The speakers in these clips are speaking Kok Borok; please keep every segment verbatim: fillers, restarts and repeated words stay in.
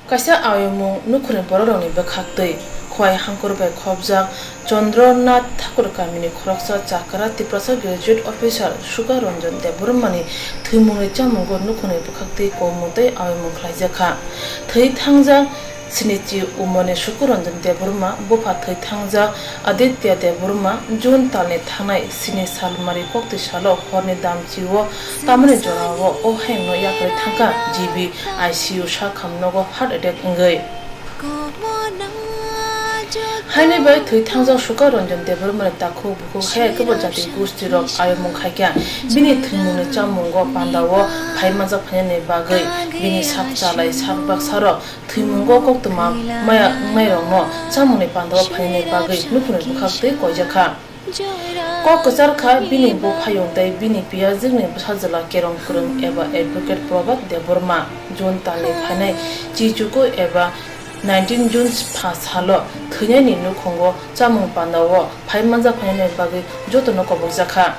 Kaisa ayomung nukhungni borokrokni bwkhaktwi Khowai Hangkhor bai khopjak Chandra Nath Thakur kamini khoroksa chakra Tiprasa Gazetted Officer Suka Ranjan Debbarmani thwimungni chamungo nukhungni bwkhaktwi komung tei ayomung khlaijakha. Thwi thangjak sinichi umorni Suka Ranjan Debbarma bupha thwi thangjak Aditya Debbarma June talni thangnai sini salmari koktwi salo horni damchio tamani jorao o hayungno yakarwi thangkha G B I C U sakham nogo heart attack wngwi. Haini bai thwi thangjak Suka Ranjan Debbarmani takhuk bukhuk hai kebo jati gustirok ayomung khaikha. Bini thwimungni chamungo pandao phai manjak phainani bagwi bini sak chalai sak baksarok thwimungo koktwma maya wngnairokno chamungni pandao phainani bagwi nukhungni bwkhaktwi koijakha. Kok kwchar kha bini buphayung tei bini piyajwkni bwsajwla kerong kwrwng eba Advocate Prabhat Debbarma. June talni phainai chichuku eba nineteen June pha salo thwinaini nukhungo chamung pandao phai manjak phainani bagwi jotono kobokjakha.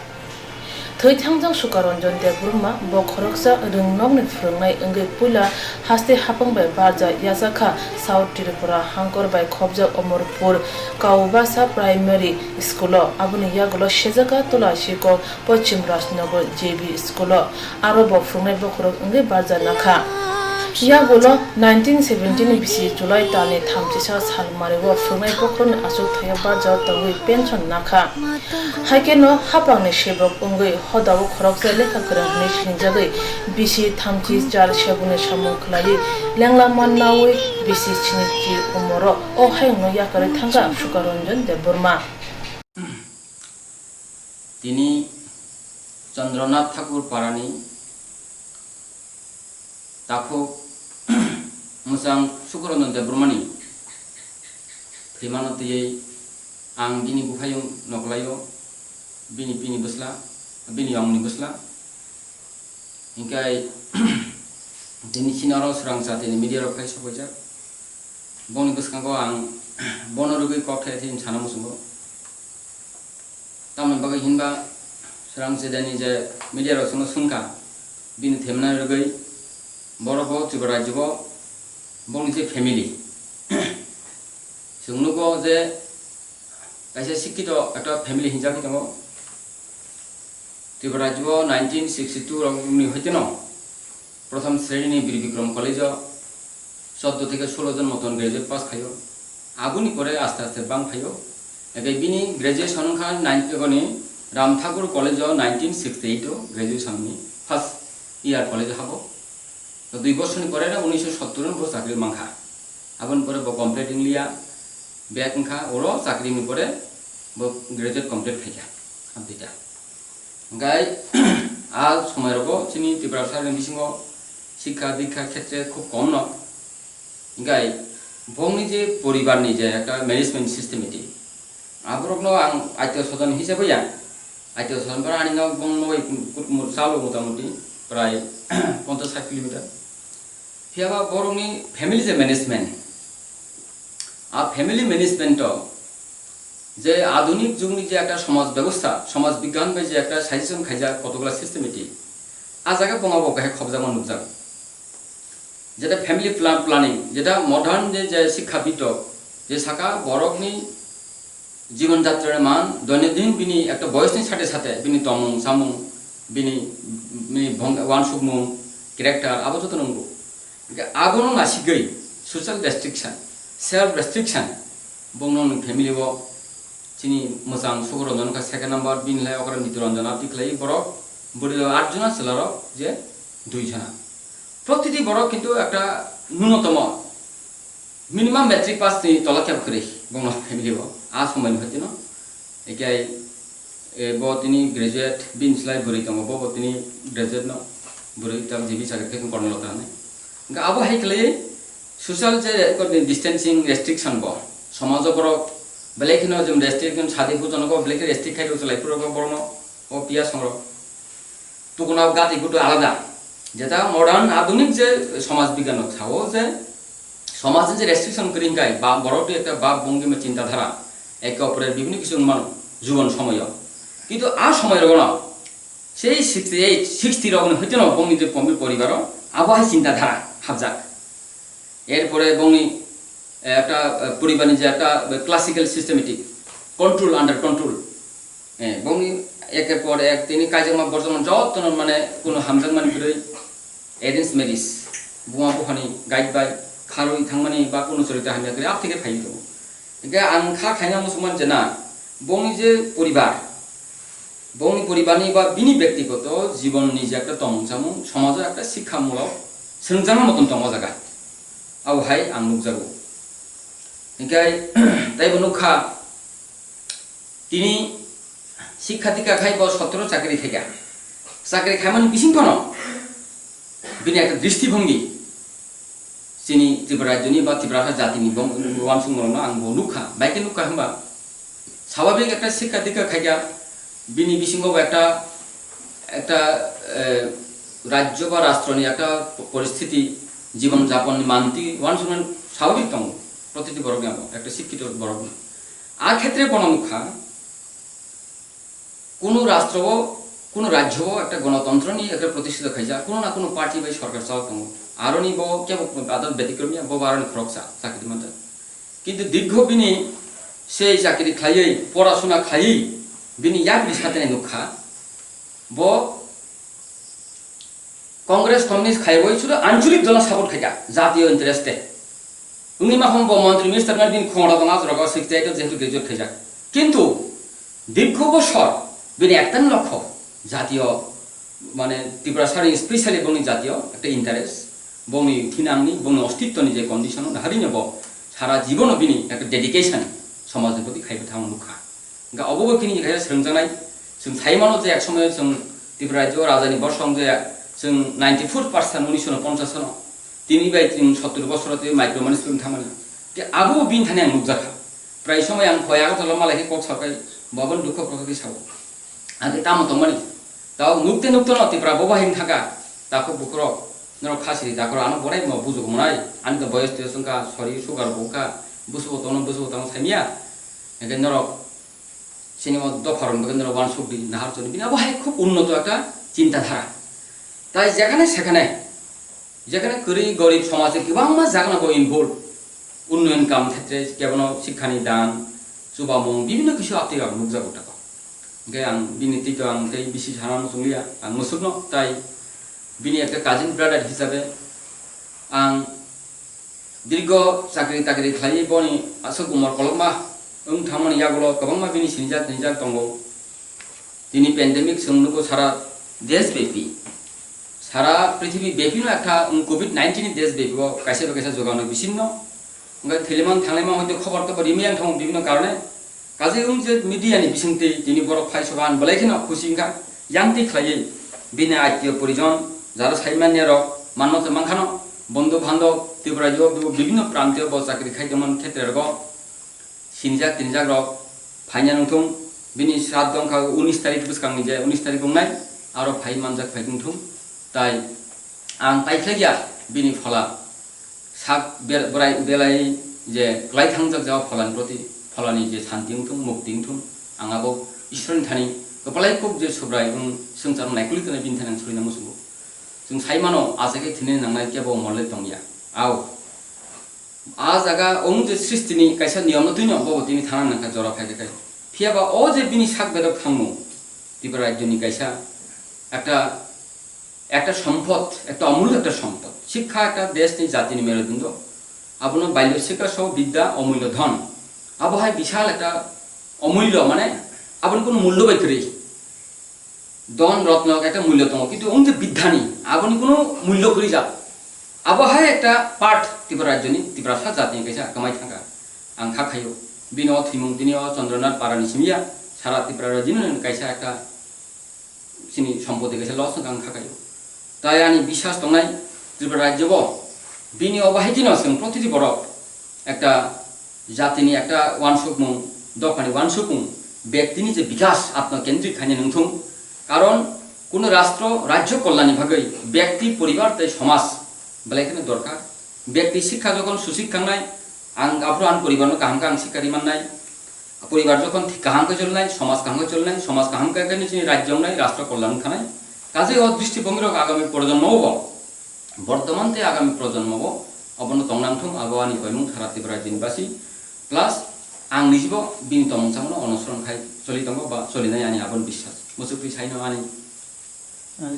Thwi thangjak Sukaranjan Debbarma bo khoroksa rwngnokni phwrwngnai wngwi puila haste hapang bai barja yajakha South Tripura Hangkor bai khopjak Omorpur Kaubasa Primary School-o, aboni yagulo Sejaka Tulasikok Pochim Rajnagar J B School-o aro bo phwrwngnai bokhorok wngwi barja nakha. Yagulo nineteen seventeen bisi July talni thamchisa salmario phwrwngnai bokhorokni achukthai-o barjao tongwi pension nakha. Haikhe no hapangni sebok wngwi hodao khoroksa lekha kwrwng hwnwi sinijagwi bisi thamchi char sebokni samung khlaiwi lengla mannaui bisi sinichi umoro o hayungno yakarwi thangkha Sukaranjan Debbarma. Tini Chandranath Thakur parani takhuk mwchang Sukaranjan Debbarmani thwimano twiwi ang bini buphayung noklaio, bini pini bwsla, bini yongni bwsla. Hinkhe tini chini oro swrangsa tini media rok phai sopaijak. Boni bwskango ang bono rwgwi kok thai thai sana muchungo. Tamoni bagwi hinba swrang chedani je media rok chwngno swngkha, bini themna rwgwi borok bo Tripura rajyo bo bongni je family. Chwng nugo je kaisa sikkito ekta family hinjagwi tongo. Tripura rajyo nineteen sixty two rokni hoiteno prothom sreni Bir Bikram College-o choddo theke solo jon moton graduate pass khaio. Aboni pore aste aste bang phaio. Eke bini graduation wngkha nine, egoni Ram Thakur College-o nineteen sixty eight-o graduation-ni first year college-o habo. To dui bosorni pore no unisho sottor-o bo chakri mankha. Aboni pore bo complete wngliya, back wngkha, oro chakrini pore bo graduate complete khaikha, abdita. Hingkhai a somoirogo chini Tiprasarni bisingo sikha dikha khetre khub kom no. Hingkhai bongni je poribarni je ekta management system iti, aborokno ang aityo sodan hisab ya, aityo sodan pore ani nok bong noi kut-, kut-, mur chalo motamuti prai ponchash sat kilometer. Phiyaba borokni family je management, a family management-o je adunik jugni je ekta somaj bebosta, somaj bigyan bai je ekta suggestion khaijak kotokla systematic, a jaga bongabo kahai khobjakma nukjak. Jeta family plan-, planning, jeta modern je, je sikha bitok, je saka borokni jibon jatrani man, doinodin bini ekta boyosni sate sate bini tomung samung, bini, bini bhong-, wansukmung, character, abo joto nunggo. Hingke abono nasigwi social restriction, self restriction, bongno ni family o chini mwchang Sukaranjan wngkha second number, bini lai okra Nituranjan ati khlai borok, bwrwi atjona chwlarok je dui jona. Protiti borok kintu ekta nunotomo minimum matric pass ni tola khe kwrwi bongno family o a somoi ni hoitino. Ekai, e, bo tini graduate, bini slai bwrwi tongo, bo, bo tini graduate no, bwrwi tak G B chakri khe Kornolata hinwi. Hingkhe abo hai khlai social je distancing restriction bo, somajo borok belai kheno jom restriction sadi bujono bo belai khe restrict khai rw chalai phuru borokno o piya songrok. Tukuna gati gutu alada. Jeta modern adunik je somaj bigyan no sao je somaj je restriction kwrwi hingkai ba borok twi ekta bab bongima chinta dhara eke opore bibhinno kisu wngmano jubon somoyo. Kintu a somoi rogono sei sixty eight, sixty rogoni hoiteno bongni je pomni poribaro abo hai chinta dhara habjak. Erpore bongni, eh, ekta, eh, poribarni je ekta, eh, classical systematic control, under control, eh, bongni eker por ek tini kaijakma borjokma jotono mane kuno hamjakmani kwrwi arrange marriage, buma buphani guide bai kharwi thangmani ba kuno chorita hamya kwrwi aphthike phaiwi tongo. Hingke ang kha khaina muchungmani je na, bongni je poribar, bongni poribarni ba bini bektigoto jibonni je ekta tongmung chamung, somajo ekta sikhamulok swngjangma moton tongo o jaga. Abo hai ang nukjago. Hingke taibo nukha, tini sikha dikha khai bo sotro chakri khaikha. Chakri khaimani bising phano bini ekta dristibhongi chini Tripura rajyoni ba Tiprasa jatini bong-, uansukmung rokno ang bo nukha. Bai khe nukha hwnba, swabhabik ekta sikha dikha khaikha, bini bisingo bo ekta, ekta, eh, rajyo ba rashtroni ekta poristiti, jibon japonni manti uansukmani swabhabik tongo, protiti borokni abo, ekta sikkito borokni. A khetre bono nukha, kuno rashtrobo, kuno rajyobo ekta gonotontroni ekta protistito khaijak, kuno na kuno party bai sorkar chawk tongo. Aroni bo kebo adot betikromya, bo bo aroni khoroksa chakri manjak. Kintu dirgho bini sei chakri khlaiwi, porasuna khlaiwi, bini yapri satene nukha, bo Congress, Communist khaiwi sudu anchulik dolo support khaikha, jatiyo interest te. Wngwi ma hwn bo montri minister wngmani bini khorang tong ajrogo sixty eight o jehetu graduate khaijak. Kintu dirgho bosor bini ekta lokho jatiyo, mane Tiprasani specially bongni jatiyo ekta interest, bongni thinangni, bongni ostitwni je condition, harini bo sara jibono bini ekta dedication somajni proti khaiwi thangma nukha. Hingke obo bo kini khe srwngjaknai, chwng sai mano je ek somoyo chwng Tripura rajyo rajani bosong je chwng ninety four percent unisho ponchas no, tini bai chwng sottor bosor tei micro management thangmani. Te abo bini thani ang nukjakha. Prai somoi ang hoi Agartala malai khe kok sakai, bo abono dukho kok khe sao. Age tamo tongmani. Tao nukte nukte no Tripura bobo hai thangka. Takhuk bukhurok, norok khasiri dakhoro ano borai mo bujuk monai. Ani to boyos tiyos wngkha, sori sugar bo wngkha, busubo tono busubo tamo saimya. Hingke norok Chini o dopha rok bagwi norok uansuk di, nahar choli bini abo hai khub unnoto ekta chinta dhara. Tai jekhane sekhane, jekhane kwrwi gorib somaj ni kwbangma jagano bo involve, unnoyon kam khetre kebono sikhani dan, chubamung, bibinno kisu aptwi rok nukjago tako. Hingke ang bini tito ang tei bisi sana muchungliya, ang musukno tai bini ekta cousin brother hisabe ang Dirgo chakri takri khlaiwi boni aswk umor kolokma wng thangmani yagulo kwbangma bini sinijak twnijak tongo. Tini pandemic chwng nugo sara desh bepi, sara prithibi bepi no ekta wng covid nineteen ni desh bepi o kaisa bai kaisa jogano bisinno wngkha thwilaimang thanglaimang hoite khobor tobor rimwi yang thango bibinno karone. Kaje wng je media ni bisingtwi tini borok phai sogan belai kheno khusi wngkha, yangtwi khlaiwi bini attiyo porijon jara saimanya rok manno tong mankhano, bondhu bandhob Tripura rajyo bibhinno prantiyo bo chakri khai tongmani khetre rogo sinijak tinijak rok phaina nungthung, bini sraddho wngkha unis tarik bwskangni je unis tarik wngnai aro phai manjak phai tongthung, tai ang paikhlaiya bini phola sak ber-, berai belai je kwlai thangjak jao pholani proti, pholani je santi wngthung, mukti wngthung, ang abo Ishwarni thani kwplai kuk je Subrai wng swngchar naikuli tongnai bini thani ang surina muchungo. Chwng sai mano, achaikhe thwinani nangnai kebo morle tongya. Ao, a jaga wng je sristini kaisa niyomno twino bobo tini thana nangkha jora phaikhe khai. Phiyaba o je bini sak bedok thangmung, Tripura rajyoni kaisa ekta একটা সম্পদ, একটা অমূল্য একটা সম্পদ। শিক্ষা একটা দেশ ni jati ni মেরুদণ্ড। Abono bailyo শিক্ষা সহ বিদ্যা অমূল্য ধন. Abo hai bisal একটা অমূল্য, mane aboni kuno mullo bai kwrwi. Dhon rotno ekta mullo tongo, kintu wng je bidya ni, aboni kuno mullo kwrwi jak. Abo hai ekta part Tripura rajyo ni, Tiprasa jati ni kaisa kwmai thangkha. Ang kha khaio. Bini o thwimung tini o Chandranath Para ni simi ya, sara Tripura rajyo ni kaisa ekta chini sompoti kaisa loss wngkha ang kha khaio. Tai ani biswas tongnai Tripura rajyo bo bini o bahai kheno chwng protiti borok ekta jatini ekta uansukmung, dophani uansukmung, bektini je bikas atma kendrik khaina nungthung. Karon kuno rastro rajyo kollanni bagwi bekti, poribar tei somaj belai kheno dorkar. Bekti sikha jokhon susikha wngnai, ang aphuru ani poribarno kaham khe ang sikha rimannai. Poribar jokhon thik kaham khe cholnai, somaj kaham khe cholnai, somaj kaham khe khe chini rajyo wngnai, rastro kollan wngkhanai. Kaje o dristibhongirok agami projonmo bo, bortoman tei agami projonmo bo Obono tongnang thung, abo ani koimung Thara Tripura University. Plus, ang nijibo bini tongmung chamungno onosoron khai choli tongo ba cholinai ani aboni biswas. Muchukri saino ani.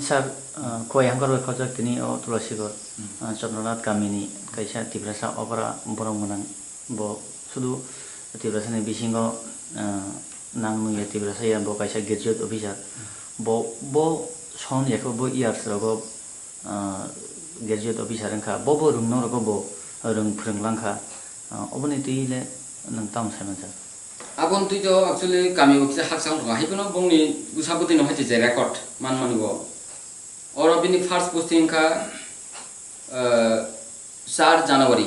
Sir, ah, Khowai Hangkor bai khojak tini o Tulasikor, Hmm. ah, Chandranath kamini kaisa Tiprasa opera borok mwnang. Bo sudu Tiprasani bisingo, ah, nang nungya Tiprasa ya bo kaisa graduate officer. Bo, bo son yakho bo years rogo, ah, graduate officer wngkha. Bo bo rwngno rogo bo rwng phrwng langkha. Ah, oboni twi le nwng tamo sai mansa? Aboni twi to actually kami o kisa hakchang tongo. Hai phano bongni bwsa bwtwi no hai je record man mani bo. Oro bini first posting wngkha, ah, char January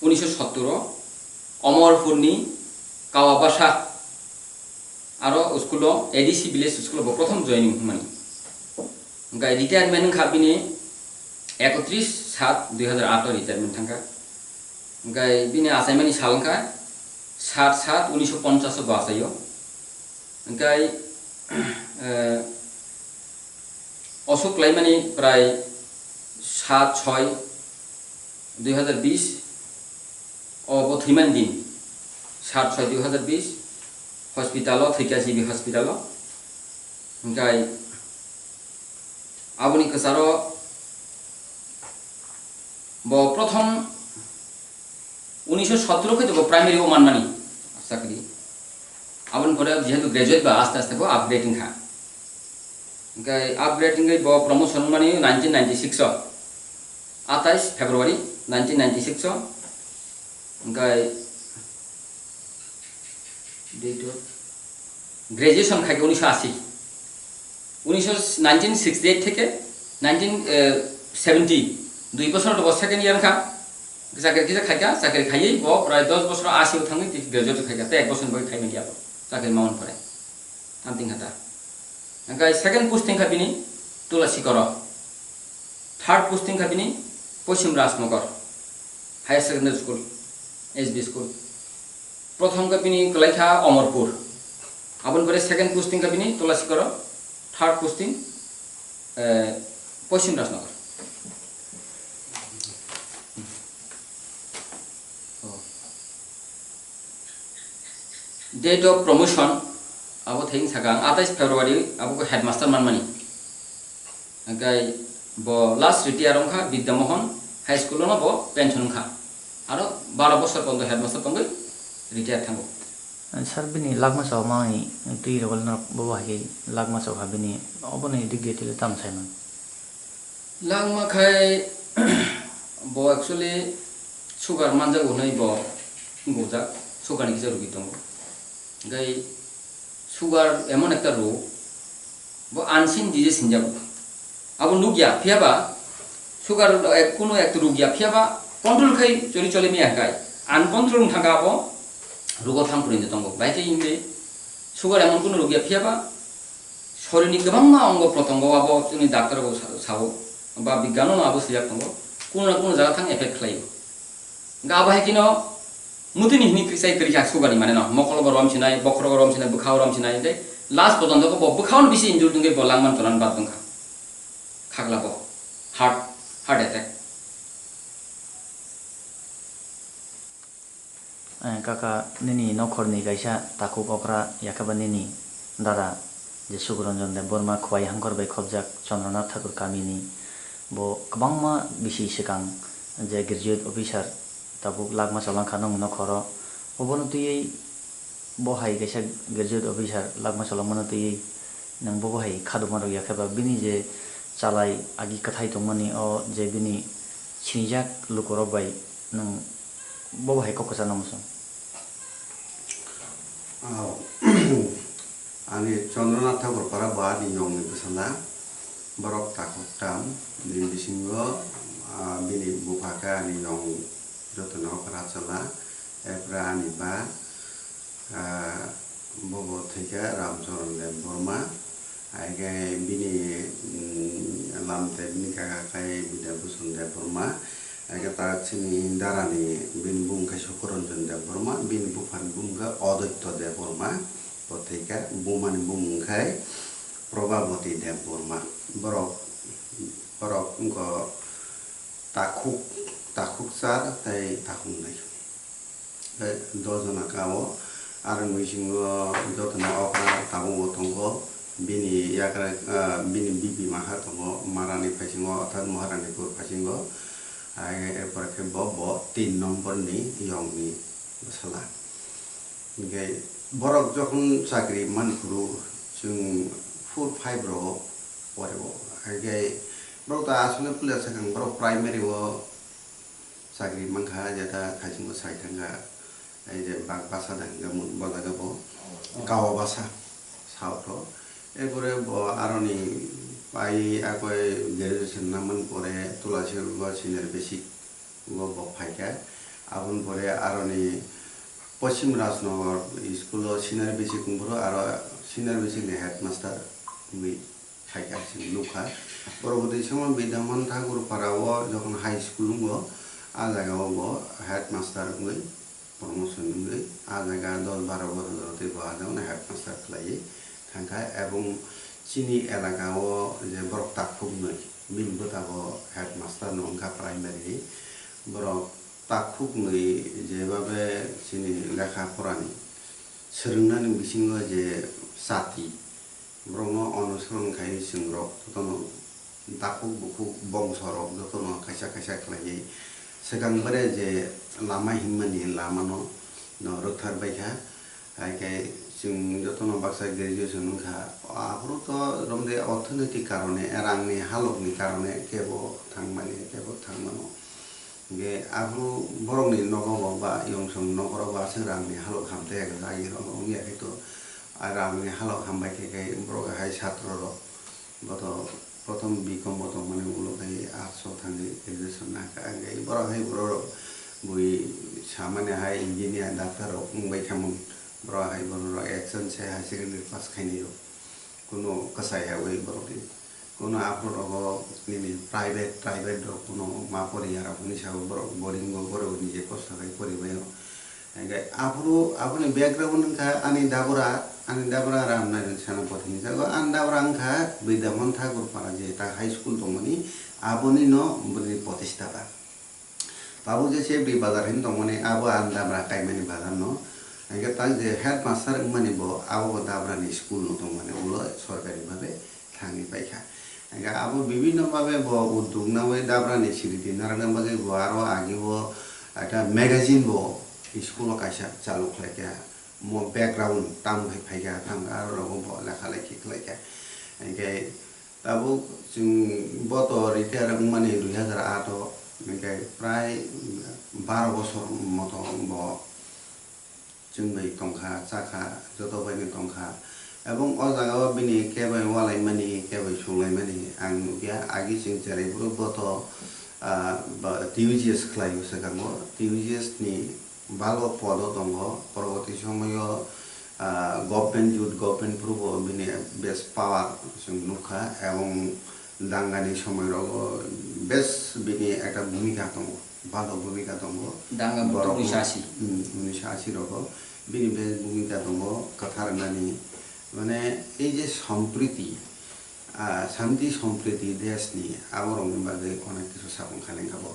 unisho sottor o Omorpurni Kawabasa aro school o A D C village school o bo prothom joining hwnmani. Hwnkhe retirement wngkha bini ekotris sat dui hazar aat o retirement thangkha. Hwnkhe bini achaimani sal wngkha sat sat unisho ponchas o bo achaio. Hwnkhe, eh, Osuk klaimani prai sat soi dui hazar bis o bo thwimani din, sat soi dui hazar bis hospital o thwikha, G B hospital o. Hwnkhe aboni kwcharo bo prothom unisho sotoro khe bo primary o manmani chakri. Aboni pore jehetu graduate ba aste aste bo upgrade wngkha. Hwnkhe upgrade wngwi bo promotion wngmani nineteen ninety-six o, atais February nineteen ninety-six o. Hwnkhe date of graduation khai khe unisho ashi. Unisho, nineteen sixty-eight theke nineteen seventy, dui bosor to second year wngkha. Chakri kisa khaikha, chakri khaiwi bo prai dos bosor ashi o thangwi graduate khaikha, tei ek bosor ni bagwi khaimani abo chakri mawan pore. Tamting hata. Hwnkhe second posting kha bini Tulasikoro. Third posting kha bini Poschim Rajnagar Higher Secondary School, H B school. Prothom kha bini kwlai kha Omorpur. Aboni pore second posting kha bini Tulasikoro, third posting, eh, Poschim Rajnagar. Oh. Date of promotion, abo theng sakang atais February, abo ko headmaster manmani. Hwnkhe bo last retire wngkha Bidya Mohan High School no bo pension wngkha. Aro baro bosor pondo headmaster tongwi retire thango. Sir, bini lakma sao manwi twi rogol no bo hai lakma sao ha bini oboni dignity le tam sai man. Langma khai bo actually sugar manjak hwnwi bo gujak, sugar ni kisa rwgwi tongo. Hwnkhe sugar emon ekta rog, bo unseen disease hinjago. Abo nukya, phiyaba sugar ek, kuno ekta rog ya, phiyaba control khai choli choli maya khai, uncontrol wng thangkha abo rogo thang puri tongo. Bai khe hwnkhe sugar emon kuno rog ya, phiyaba Sorini kwbangma ongo protongo abo chini doctor bo sa-, sao, ba bigyano no abo swijak tongo, kuno na kuno jaga thang effect khlaio. Hwnkhe abo hai kheno mutini hini kwrwi sai kwrwi kha sugar ni mane no, mokolo bo rom sinai, bokhoro bo rom sinai, bwkhao rom sinai, tei last pojonto bo bwkhao no bisi injured wngwi bo langman chonan bad wngkha. Khagla bo heart, heart attack. Eh, kaka, nini nokhorni kaisa takhuk okra, yakheba nini dada, je Sukuranjan Debbarma, Khowai Hangkor bai khobjak Chandranath Thakur kamini, bo kwbangma bisi swkang je graduate officer, tabuk lakma cholangkha nwng nokhoro. Obono twiwi bo hai kaisa graduate officer lakma cholangmano twiwi nwng bo bo hai khaduma rok yakheba bini je chalai agi kwthai tongmani o je bini sinijak lukurok bai nwng Bo bo hai kok kwchangno muchung. Ah, ani Chandranath Thakur para bo ani nongni bwsala, borok takhuk tam, bini bisingo, ah, bini bupha khe ani nong jotono kwrachala, erpore ani ba, ah, Bo bo thwikha Ramcharan Debbarma, hai khe bini, mm, lamte bini kaka khai Bidya Bhushan Debbarma, hai khe ta chini darani bini bumung khe Sukuranjan Debbarma, bini buphani bumung khe Aditya Debbarma, bo thwikha bumani bumung khe Probabati Debbarma. Borok, borok wngkha takhuk, takhuk char tei takhuk nai. Tei dos jona ka o. Aroni bisingo jotono okra tabukbo tongo. Bini yagra, ah, bini bibi maha tongo Marani phaisingo, orthat Maharanipur phaisingo. Ai, erpore khe bo, bo tin nombor ni yong ni bwsala. Hinkhe borok jokhon chakri man phuru, chwng four five rogo pore o. Hinkhe borok ta asole puila swkang borok primary o chakri mankha, jeta khaichungo sai thangkha, ei je bak basa da hinka mun bo jaga bo, oh, Gawa basa, south o. Erpore bo aroni pai akoi graduation naman pore Tulasi go senior basic go bo phaikha. Aboni pore aroni Poschim Rajnagar school o senior basic wngphuru aro senior basic ni headmaster wngwi phaikha, chwng nukha. Poroboti somo Bidyamohan Thakur Para o jokhon high school wngo, a jaga o bo headmaster wngwi promotion wngwi a jaga dos baro bochor tei bo a jaga no headmaster khlaiwi thangkha, ebong chini elaka o je borok takhuk nwi bini bwta bo headmaster no wngkha primary ni. Borok takhuk nwi jebabe chini lekha porani swrwngnani bisingo je chati, borokno onusoron khai chwng rok jotono takhuk bukhuk bongso rok jotono kaisa kaisa khlaiwi swkang bare je lama himmani lamano no rwkthar baikha. Hai khe chwng jotono baksa graduation wngkha, aphuru to romde orthonoitik karone, rangni halokni karone kebo thangmani, kebo thangmano. Hinkhe aphuru borokni nogo bo ba yong song nokoro bo aswk rangni halok hamtwi eka jagirok wngya khe to, a rangni halok hambai khe khe borok hai satro rok boto prothom B Com bo tongmani ulo khe arts o thangwi graduation nangkha, hinkhe borok hai borok rok bui samani hai engineer, doctor rok wngbai khamung, borok hai borok rok action se high secondary pass khainai rok. Kuno kwchai ya wi borok ni. Kuno aphuru rogo nini private, private rok kuno ma pori ya rok hinwi sabo borok boring bo borok nije kosto khai pori bai rok. Hinkhe aphuru aboni background wngkha ani dabura, ani dabura Ram Narayan Senapati hinwi jago. Ani dabura wngkha Bidyamohan Thakur Para je ta high school tongmani aboni no bini protista ta. Tabuk je C F D bazar hin tongmani, abo ang dabra kaimani bazar no. Hinkhe tak je headmaster wngmani bo, abo bo dabra ni school no tongmani ulo sorkari bhabe thangwi paikha. Hinkhe abo bibhinno bhabe bo uddog nawi dabra ni sriti narwkna bagwi bo aro agi bo ekta magazine bo school o kaisa chalu khlaikha. Mo background tamo hai phaikha thang aro rogo bo lekha lekhi khlaikha. Hinkhe Tabuk chwng boto retire wngmani dui hazar aat o, hinkhe prai baro bosor moto bo chwng bai tongkha, chakha, joto bai no tongkha. Ebong o jaga o bini kebo walaimani, kebo sunglaimani ang nukya. Agi chwng cherai phuru boto, ah, ba, T U G S khlai o swkango. T U G S ni balo podo tongo, poroboti somoyo, ah, government, youth government phuru bo bini bes power chwng nukha, ebong dangani somoi rogo bes bini ekta bhumika tongo, balo bhumika tongo. Danga Borok unisho ashi. Hmm, unisho ashi rogo bini bes bhumika tongo, kwthar wngnani, mane, ei je sompriti, ah, shanti sompriti deshni aborokni bagwi onek kisu sapung kha lengkha bo.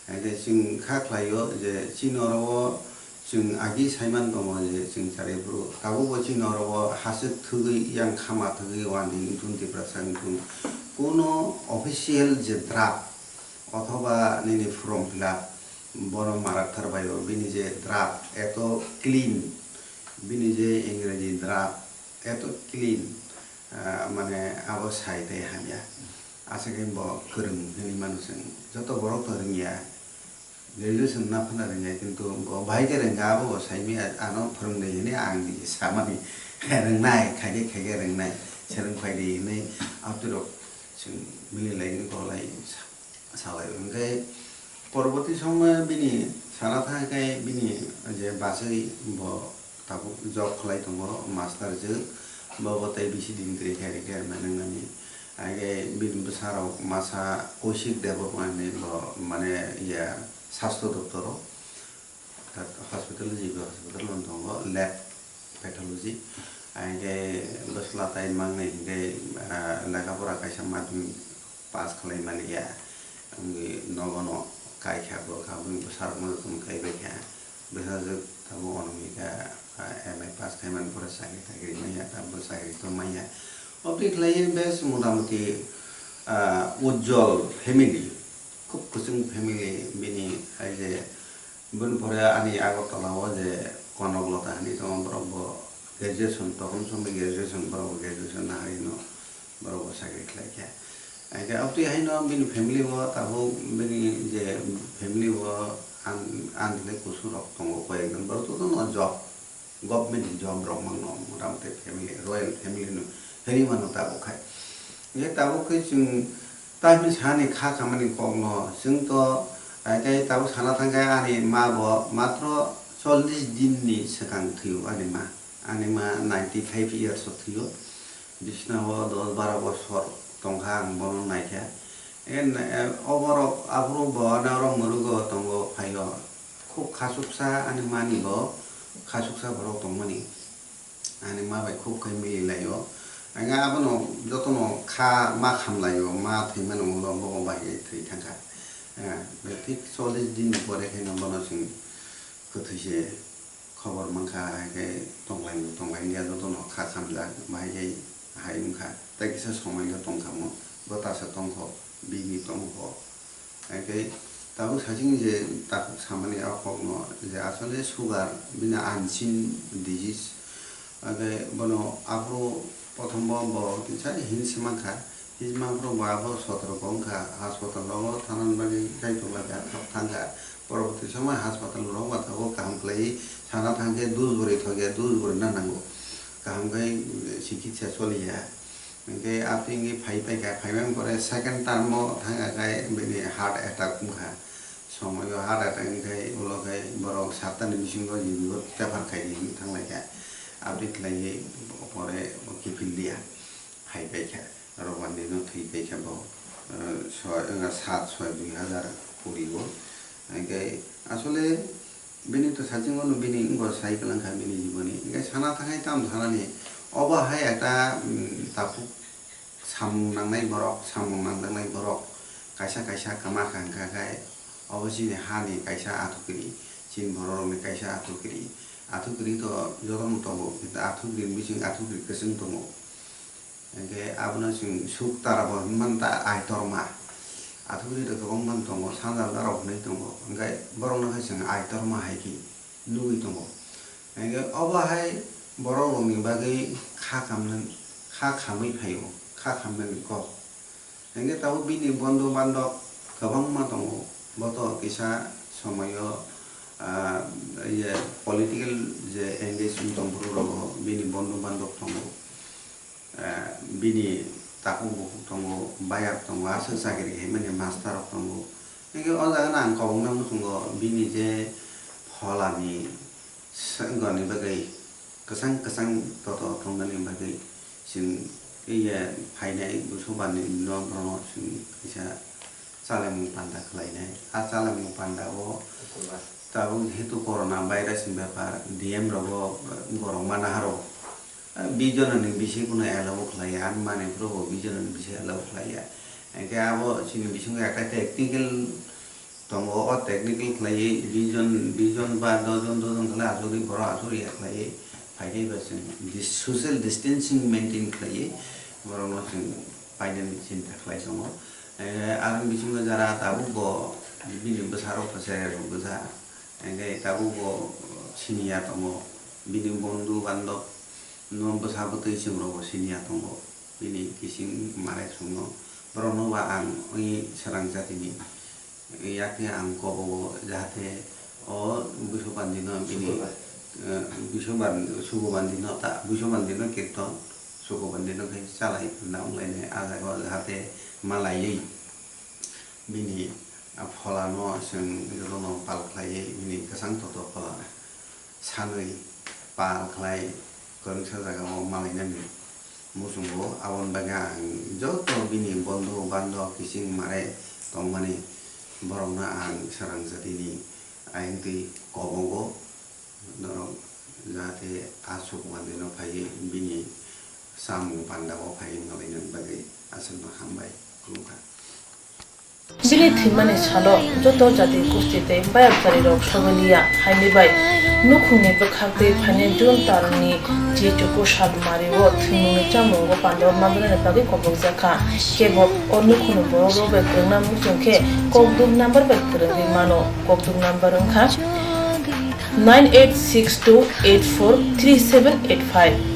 Hinkhe chwng kha khlaio je chini oro o chwng agi saiman tongo je chwng chari phuru tabukbo chini oro o hasik thwgwi yang khama thwgwi wani wngthun Tiprasa wngthun kuno official je draft othoba nini form fill up bono marakthar baio bini je draft eto clean bini je Ingreji draft eto clean, ah, mane abo sai tei hamya. Aswk khe bo kwrwng hinwi mano chwng. Joto borok to rwngya. Graduation na phano rwngya, kintu bo bahai khe rwngya, abo bo sai maya, ano phwrwngdi hinwi ang niji samani. Rwngnai, khaide khaide rwngnai, swrwng phaidi hinwi aturok chwng mililai wngwi kolai sa-, salai. Hinkhe poroboti somoyo bini sana thangkhe bini je bachwi bo tabuk job khlai tongo, master je, bo bo tei bisi din kwrwi khe retire wngnani. Age bini bwsarok masa Kaushik Debbarma hinwi bo, mane, iya, sastho doptoro, hospital, G B hospital o tongo, lab pathology. Age bwsla tai mangnai hinkhe, ah, lekha pora kaisa madhyamik pass khlai mani ya, wngwi nogo no Kaikha bwkha bini bwsarokno jotono kaibaikha. Bwsajwk tabuk Anamika, ah, M A pass khaimani pore chakri takri manya, tabuk chakri to manya. Oboni khlaiwi bes motamuti, ah, ujjwal family, khub kwchwng family bini, hai je bini pore ani Agartala o je Konok Lota hinwi tongo, borok bo graduation, tokon somoi graduation, borok bo graduation nahai no. Borok bo chakri khlai kha. Hingkhe aboni haino bini family bo tabuk bini je family bo an-, andile kusurok tongo, koyekjon borok jotono job, government ni job rok mangno, motamuti family, royal family no hinwi mano tabuk khai. Hingkhe tabuk khe chwng tamni sani kha khamani kokno chwng to, hingkhe tabuk sana thangkhe ani ma bo matro chollish din ni swkang thwio ani ma. Ani ma ninety five years o thwio. Bisna o dos baro bosor tongkha ang bono naikha. En, eh, o borok aphuru bo norok murugo tongo phaio. Khub khasuksa ani mani bo khasuksa borok tongmani. Ani ma bai khub khe mili laio. Ang abono jotono kha ma khamlaio, ma thwimani ulo bo bai thwi thangkha. Eh, thik chollish din ni pore khe no bono chwng kwthwi se khobor mankha, hai khe tonglai tonglai ya jotono kha khamjak, bahai khe hai wngkha, tei kisa somoi no tongkha mo, bwtasa tongkho, bini tongkho, hai khe tabuk saching je takhuk samani o kokno je asole sugar bini unseen disease, hai khe bono aphuru prothom bo bo kisa hin se mankha. Himma borok ba bo sotro bo wngkha, hospital rogo thanani bagwi kaitor lai kha, thangkha. Poroboti somoy hospital rok ba tabuk kaham khlaiwi sana thangkhe dusburi thokya, dusburi na nango. Kaham khe, eh, chikitsa choliya. Hingkhe aboni wngwi phai paikha, phaimani pore second term o thangkha khe bini heart attack wngkha. Somoio heart attack wngkhe ulo khe borok sattani bisingo jibini bo tepar khaidi hinwi thanglaikha. Aboni khlaiwi pore kiphilliya. Hai paikha, Roban dino thwi paikha bo, eh, soi, eh, sat soi dui hazar kuri o. Hingkhe asole bini to sachingo no bini wngbo sai kwlangkha bini jiboni. Hingkhe sana thangwi tamo sanani, obo hai ekta, mm, takhuk samung nangnai borok, samung nangjaknai borok, kaisa kaisa kwma kha hingkha khe obo chini hani kaisa athukiri, chini bororokni kaisa athukiri. Athukiri to jotono tongo, kintu athukiri bising athukiri kwchwng tongo. Hingkhe abono chwng suk tara bo hinmani ta aitorma. Athukiri rok kwbangma tongo, sanjal darok hinwi tongo. Hingkhe borokno khe chwng aitorma hai khe nugwi tongo. Hingkhe obo hai borok rokni bagwi kha khamnani, kha khamwi phaio, kha khamnani kok. Hingkhe tabuk bini bondhu bandhok kwbangma tongo. Bo to kisa somoio, ah, iye political je engage wng tong phuru rogo bini bondhu bandhok tongo. Eh, bini takhuk bukhuk tongo, bayap tongo, aswk chakiri khaimani master rok tongo. Hingkhe o jaga no ang kobokno muchungo, bini je pholani swngcharni bagwi, kwchang kwchang toto tongnani bagwi, chwng, iya, phainai busu bani no bono chwng kaisa chalaimung panda khlainai. A chalaimung panda o tabuk jehetu corona virus ni bepar, D M rogo borok ma naharo. Bish jona ni bisi bono allow khlaiya, ani manwi phuru bo bish jona ni bisi allow khlaiya. Hingkhe abo chini bisingo ekta technical tongo, o technical khlaiwi bish jon, bish jon ba dos jon, dos jon khlai achugwi borok achugwi ya khlaiwi phaikhe ba chwng dis-, social distancing maintain khlaiwi borokno chwng painani chinta khlai tongo. Eh, aroni bisingo jara tabuk bo bini bwsarok bo chererok bwsa, hingkhe tabuk bo siniya tongo, bini bondhu bandhop no bwsa bwtwi chwng rok bo siniya tongo, bini kising mare chwngno, borokno ba ang wi swrang jatini. Yakhe ang kobogo jahate o Biswabandino bini, eh, Biswaban-, Sugubandino ta, Biswabandino kirton, Sugubandino khe chalai panda wnglainai, ah jaga o jahate malaiwi bini, ah, pholano chwng jotono pal khlaiwi bini kwchang toto phola sanwi pal khlai kwrwngsa jagao malainani muchungo. Aboni bagwi ang joto bini bondhu bandhok kising mare tongmani borokno ang swrang jatini ayang twi kobogo norok jahate aswk manwino phaiwi bini samung pandao phaiwi malainani bagwi aswkno hambai khulumkha. Bini thwimani salo joto jati gosti tei bayapcharirok sobiliya haini bai nukhungni bwkhak tei phainai June talni chi chuku sal mario thwimungni chamungo pandor manjani bagwi kobokjakha. Kebo o nukhungni borokrok bai kwrwngna muchung khe kokduk number bai kwrwngwi mano. Kokduk number wngkha nine eight six two eight four three seven eight five.